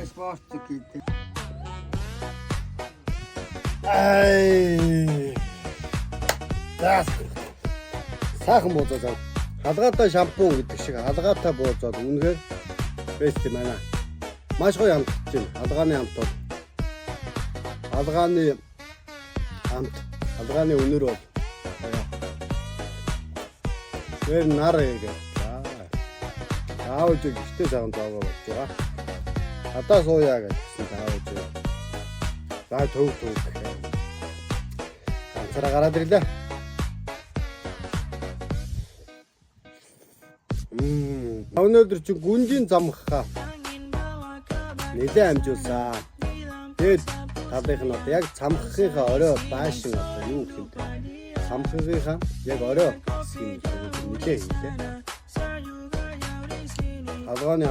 Спорт гэдэг. Ай. За. Сайхан буузаа зав. Халгаатай шампунь гэдэг шиг халгаатай буузаад үнэхээр best юм байна. Маш гоё амтж байна. Халгааны амт бол. Халгааны амт, халгааны үнэр бол гоё. Тэр нар гэдэг. За. Заавж гэртээ сайхан зоогоо болж байгаа. Хадаа сууя гэсэн заавж. За төв төв гэхээр. Ганцаараа гараад ирлээ. Өнөөдөр чи гүнжийн замхаа нэлээ амжуулсан. Тэгээд талынх нь одоо яг цамхахынхаа орой байшин одоо юу гэх юм бэ? Цамхахынхаа яг орой хэсгийг нэлээ хийлээ. Халгааны